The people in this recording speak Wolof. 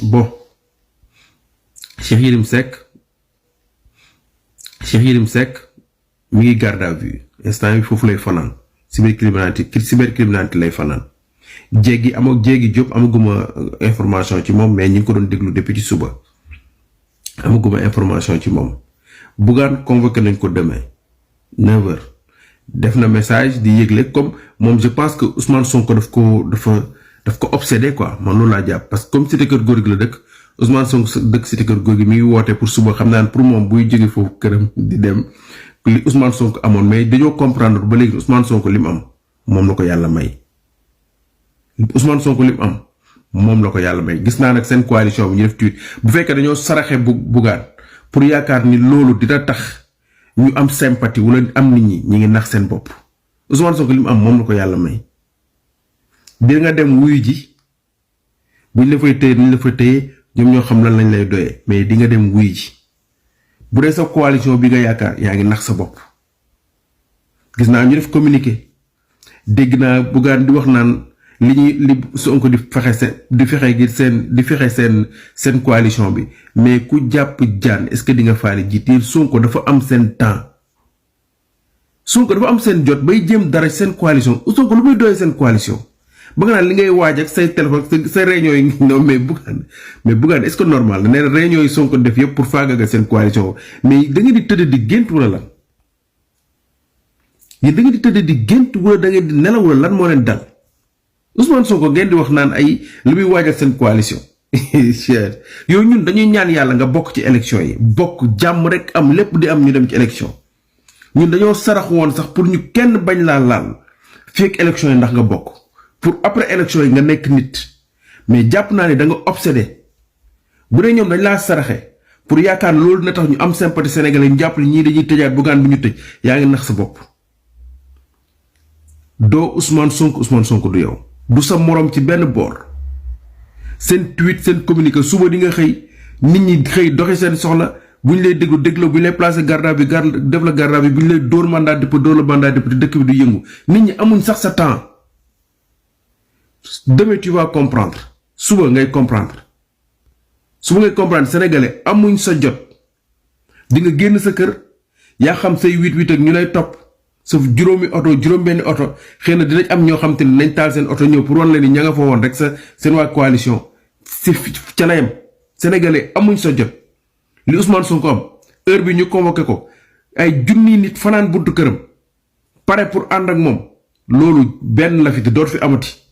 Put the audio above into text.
bon Cheikh Yérim Seck mi ngi garde à vue instant bi foofu lay fanaan cybercriminalité lay fanaan jéegi Diop amaguma information ci moom mais ñi ngi ko doon déglu depuis ci suba amaguma information ci moom Bougane convoqué nañ ko demain 9h def na message di yëgle comme moom je pense que Ousmane Sonko daf ko obsédé quoi man loolu laa jàpp parce que comme cité kër góor gi la dëkk Ousmane Sonko dëkk cité kër góor gi mi ngi woote pour suba xam naa pour moom buy jóge foofu këram di dem li Ousmane Sonko amoon mais dañoo comprendre ba léegi Ousmane Sonko li mu am moom la ko yàlla may Ousmane Sonko li mu am moom la ko yàlla may gis naa nag seen coalition bi ñu def tweet bu fekkee dañoo saraxe Bougane pour yaakaar ni loolu dina tax ñu am sympathie wala am nit ñi ngi nax seen bopp Ousmane Sonko li mu am moom la ko yàlla may di nga dem wuyu ji buñ la fay téye ñoom ñoo xam lan lañ lay doyee mais di nga dem wuyu ji bu dee sa coalition bi nga yaakaar yaa ngi nax sa bopp gis naa ñu def communiqué dégg naa Bougane di wax naan li Sonko di fexe seen coalition bi mais ku jàpp jaan est-ce que di nga faale jiite Sonko dafa am seen temps Sonko dafa am seen jot bay jëm dara seen coalition Sonko lu muy doyee seen coalition ba nga naan li ngay waaj ak say téléphone say réunion yi non mais Bougane est-ce que normal na nee na réunion yi Sonko def yëpp pour faagaga seen coalition mais da ngeen di tëdd di gént wala lan yéen da ngeen di tëdd di gént wala da ngeen di nelaw wala lan moo leen dal Ousmane Sonko ngeen di wax naan ay lu muy waaj ak seen coalition yow ñun dañuy ñaan yàlla nga bokk ci élection yi bokk jàmm rek am lépp di am ñu dem ci élection ñun dañoo sarax woon sax pour ñu kenn bañ laa laal fii ak élection yi ndax nga bokk pour après élection yi nga nekk nit mais jàpp naa ne da nga obsédé bu dee ñoom dañ laa saraxe pour yaakaar loolu na tax ñu am sympathie sénégalais ñu jàpp ne ñii dañuy tëjaat Bougane bu ñu tëj yaa ngi nax sa bopp doo Ousmane Sonko du yow du sa morom ci benn boor seen tweet seen communiqué suba di nga xëy nit ñi xëy doxi seen soxla bu ñu lay déglu bu ñu lay placé garde à vue def la garde à vue bu ñu lay dóor mandat dépôt dóor la mandat dépôt dëkk bi du yëngu nit ñi amuñ sax sa temps demain tu vas comprendre suba ngay comprendre sénégalais amuñ sa jot di nga génn sa kër yaa xam say 8 ak ñu lay topp sauf juróom-benni oto xëy na dinañ am ñoo xam te ne nañ taal seen oto ñëw pour wan la ni ña nga fa woon rek seen waa coalition si ca la yem sénégalais amuñ sa jot li Ousmane Sonko am heure bi ñu convoqué ko ay junni nit fanaan buntu këram pare pour ànd ak moom loolu benn la fi te dootu fi amati